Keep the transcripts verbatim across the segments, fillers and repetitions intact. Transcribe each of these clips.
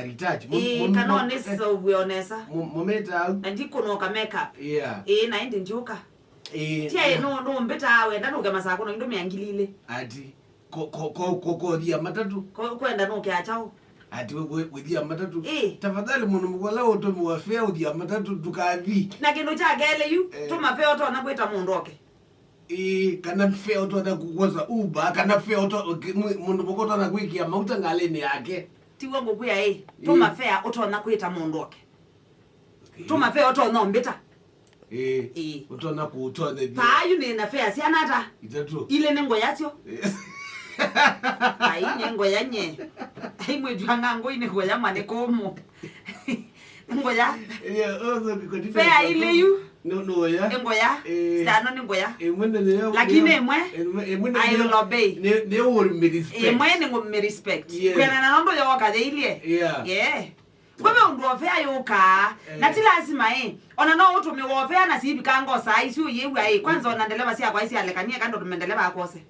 retouch. Mu- Ĩĩ, mu- kana mu- ũnĩsovw'e o nesa. Mu- mumĩtaa au. Na ndikũnũka makeup. Yeah. Ĩĩ, na ĩndĩ ndyũka. Ĩĩ, tia yeah. Ĩno nũmbĩtaa wenda nũke masaa kũno indũmĩa ngili ilĩ. Ati, ko- ko- ko- ko- kothia matatũ. Ko- kwenda nũke akyaũ? Ati we- we- wĩthia matatũ. Ĩĩ. Tafadhali mũndũ mũkola ũtũmĩwa fare ũthia matatũ ndũkathi. Na kĩndũ kya kelĩ yu, eh, tũma fare ũtonya kwĩta mũndũ oke. Ĩĩ, kana fare ũtonya kũkwosa Uber, kana fare ũto- ũki- mwi- mũndũ mũka ũtonya kwĩkĩa mauta ngalĩnĩ yake. Tiw'o ngũkwĩa ĩ, tũma fare ũtonya kwĩta mũndũ oke. Okay. Tũma fare ũtonya ũmbĩta. Ĩĩ. Ĩĩ. Ũtonya kũũtonyethia. Paa yu nĩ na fare syana ata? Itatũ. Ilĩ nĩ ngoya syo. Ĩĩ. Ai, nĩ ngoya nye. Ai, mwĩtu ang'angũi nĩ ngoya mwa nĩ kũmũ. Ngoya. Yeah, also because fare ilĩ yu. No, no, ya. Nĩ ngoya. Eh. Sitano nĩ ngoya. Ĩmwe nĩ nĩyo. Lakini ĩmwe, ĩmwe, ĩmwe nĩ I will obey. Nĩ nĩ will me respect. Ĩmwe nĩ ngũ me respect. Yes. Kwĩanana na ũndũ yoka yĩilye. Yeah. Yeah. Kwa hivyo ũndũ o fare yũkaa. Eh. Na ti lazima ĩ. Ona no ũtũmĩwa o fare na sivikanga o saa isu yĩw'a ĩ. Kwanza ona ndeleva syakwa isyalekanie kando tũme ndeleva akose.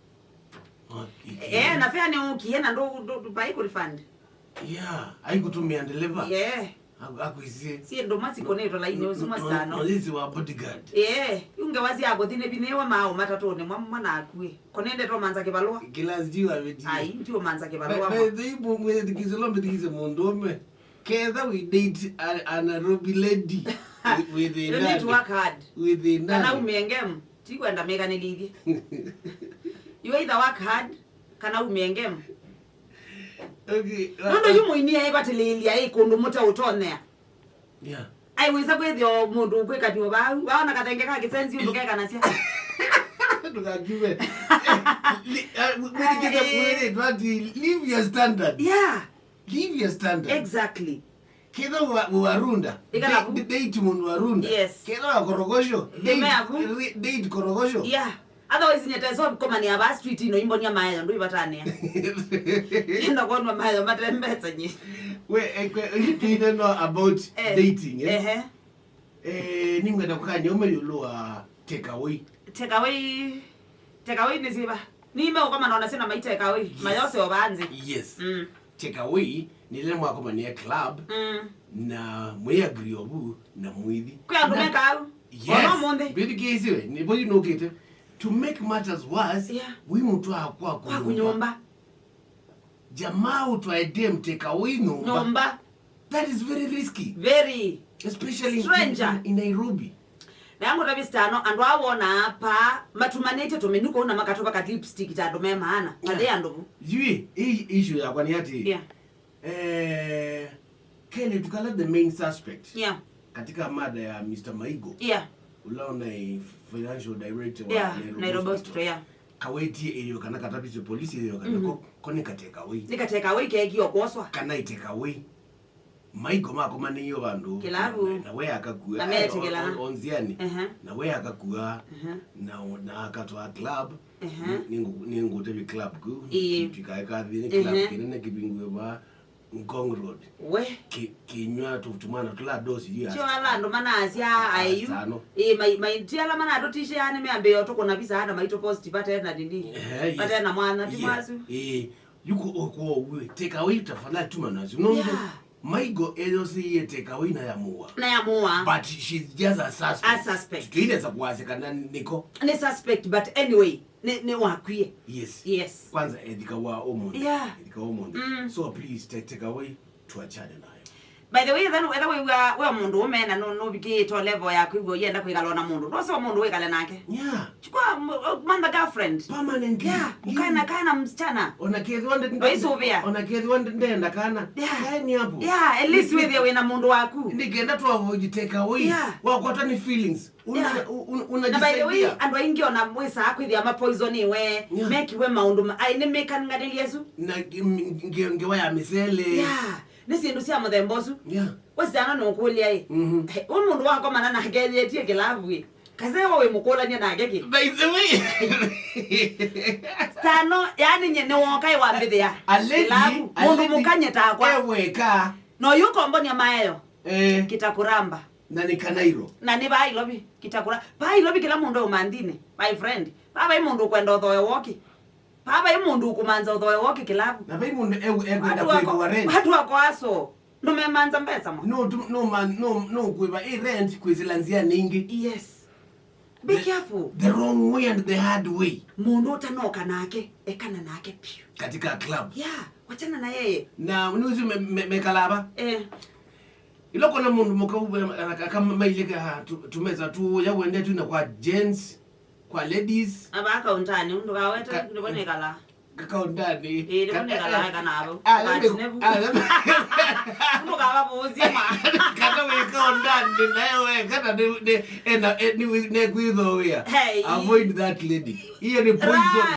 Okay. Eh, na fare nĩ ũkie na ndũ ndũ ndũ- vai kũ refund. Yeah, aikũtũmĩa ndeleva. Yeah. Aku- akwĩsie. Si ndũma sikonetwe laini ũsu mwa sitano. Noyĩsi wa bodyguard. Eh, unge wazi yako thine bine wa mao matatone mwa mwana akue. Konende to manza kibalwa. Kila sijui wa veti. Ai, ndio manza kibalwa. Be- be- mwĩthikise lo mbĩthikise mũndũ ũme. Ketha we date a, a Nairobi lady. Wĩ- wĩthĩna. You need to work hard. Wĩthĩna. Kana umie ngemu. Ti kwenda mekanĩlithye. You either work hard, kana umie ngemu. Okay. Nũndũ yu mũini aivatĩlĩĩlya ĩ kũndũ mũte ũtonyea. Yeah. Aiwĩsa kwĩthĩa o mũndũ ũkwĩkatio vau. Waona kathenge ka kĩsenzi ũndũ kekanasya. Ndũkakiume. Li- ah, mwĩthikĩte mwĩrĩ, but leave your standards. Yeah. Leave your standards. Exactly. Ketha wa- warunda. Ĩkala date- vu. Date mũndũ warunda. Yes. Ketha wa korogosho. Date- Ndũmea vu. Re- date korogosho. Yeah. Otherwise nye teso komania ba street ino imbonia mayo ndũ ibatania. Kenda kuonwa mayo matembetsa nye. We, eh, kwe- you didn't know about eh, dating, eh? Ehe. Eh, ningwenda kukania ume yulu wa take away. Take away. Take away nĩ ziva? Nime ukomana ona sina mai take away. Yes. Mayose obanzi. Yes. Mm. Take away nĩ ile mwakomania club. Mm. Na mwe agree obu na mwithi. Kwa ndo meka au. Yes. Ona munde. Bithi kisiwe ni boyu nokete. To make matters worse, yeah, we mutwa kwa kwa kunyumba. Jamaa utwae dem take away nyumba. Nyumba. That is very risky. Very. Especially in, stranger, in, in Nairobi. Na yangu tabi stano, andũ aa wona apa matumanĩte tũmĩnuko na makatũvaka lipstick ta andũ me maana. Yeah. Mathe andũ vu. Yui, hii issue yakwa ni ati. Yeah. Eh, kele tukala the main suspect. Yeah. Katika mada ya Mister Maigo. Yeah. Ula ona financial director wa, yeah, Nairobi, Nairobi Hospital. Hospital, yeah. Kawetie ĩyo kana katapisye polisi ĩyo kana, mhm, ko, ko nĩ ka take away. Nĩ ka take away kekio kwoswa. Kana i take away. Maigo makomanĩie vandũ. Kĩlavu. Na, na, na we akakua. Na metikĩlana. Eh, on, on, on nziani. Ehe. Na we akakua. Ehe. Na, na akatwa club. Ehe. Nĩ, nĩ ngũ- nĩ ngũtevi club kuu. Ĩĩ. Twikaeka thĩ nĩ club, ehe, kĩnene kĩvingũe va Ngong Road. We. Ki- kinywa tu- tumwana tula dosi juu ya. Sio ala andũ manasya ayu. Tano. Ĩĩ, mai- mai- ti ala manatũtishĩa nĩ meambĩĩa ũtũkũna visa na maitũ post vate na nini. Eh, yes. Vate na mwana ti, yes, mwasu. Eh, yuko okwo uwe. Take away tafadhali tuma nasu. No, no. Yeah. Maigo eyo si ye take away na ya mua. Na ya mua. But she's just a suspect. A suspect. Tuile za kuwase kana niko. Ni suspect, but anyway. Nĩ, nĩ wakwie. Yes. Yes. Kwanza ethika wa ũmũnthĩ. Yeah. Ethika wa ũmũnthĩ. Mm. So please take, take away, tuachane nayo. By the way, then whether we were we mũndũ ũme na no no bikĩtwo level ya kwĩw'a yenda kwĩkala na mũndũ. No so mũndũ wĩkale nake. Yeah. Chukua m- uh, mantha girlfriend. Permanently. Yeah, ukae na kana msichana. Ona kethwa nde- ona kethwa nde- ndenda kana. Yeah. Kaeni hapo. Yeah, at least with you wĩna mũndũ waku. Ndikenda tu avoid take away. Yeah. Wakwata ni feelings. Una- yeah. Un- un- na by the way, unajisaidia. Andũ aingĩ ona mwĩsaa kwĩthĩa mapoisoniwe, yeah, mekiwe maũndũ ma- ai nĩmĩkanganĩlye su. Na nge- nge- ngewa ya mĩsele. Yeah. Nĩ syĩndũ sya mũthemba ũsu. Yeah. Wesitano nũkũlya ĩ. Mhm. He, we mũndũ wakomana nake yetie kĩlavu ĩ. Kasewa wĩ mũkũlany'a nake kĩ. By the way. Stano, yani nye nĩ woka ĩ wambĩthĩa. A lady, kĩlavu. A mũndũ lady mũkanye takwa. Eweka. No yu kombonia maeo. Eh. Kitakuramba. Na nĩ Kanairo. Na nĩ vaa Ilovi, kitakũla. Vaa Ilovi kĩla mũndũ e ũmanthĩnĩ, my friend. Vaa vai mũndũ ũkwenda ũthoe woki. Vaa vai mũndũ ũkũmanza ũthoe woki kĩlavu. Na vai mũndũ e- ekwenda kwĩkũa rent. Watu wako aso. Ndũmemanza mbesa mo. No tu- no man no no kuiva i rent kwĩsĩla nzĩa ningĩ. Yes. Be careful. The wrong way and the hard way. Mũndũ ũtanoka nake, ekana nake piũ. Katika club. Yeah, wachana na yeye. Na niuzi mekalava. Eh. Ila kona mũndũ mũka uve akamailika tumeza tu ya wende tu na kwa gents, kwa ladies. Aba akaundani, ndũkaweta ndũbonekala. Kakaundani. Eh, ndũbonekala kana abo. Ah, but nebu. Ndũkaba bozima. Kana we kaundani nayo we kana ni ni ena ni ne kwitho wia. Hey. Avoid that lady. Hiyo ni poison.